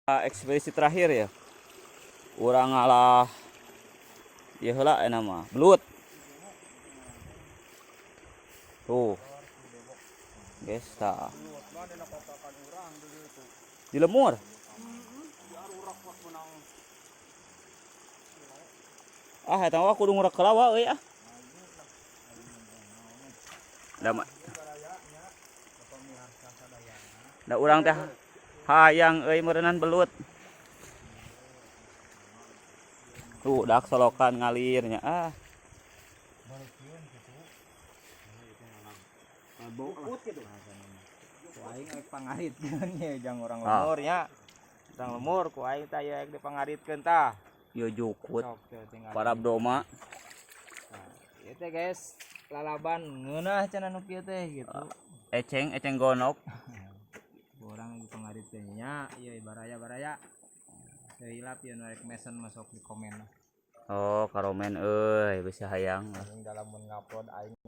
Ekspedisi terakhir ya. Urang ngalah ya heula eta mah belut. Tuh. Guys, tah. Di lemur. Ah, eta mah kudu ngurek kelawa euy ah. Da mah. Da urang teh hayang euy meureunan belut. Tuh, dak solokan ngalirnya ah. Ku aing rek pangaritkeun ye jang urang Ah. lemur nya. Urang lemur ku aing tah ieu rek dipangaritkeun tah. Yo jukut Sok teh tinggal. para broma. Ieu teh, guys, lalaban ngeunah cenah nu kieu teh gitu. Eceng eceng gonok. Ku urang dipangaritkeun nya, ieu baraya baraya. Teu hilap ieu nu rek mesen masuk di komen lah. Oh, karomen euy, bisa hayang. Aing dalam mun ngupload aing.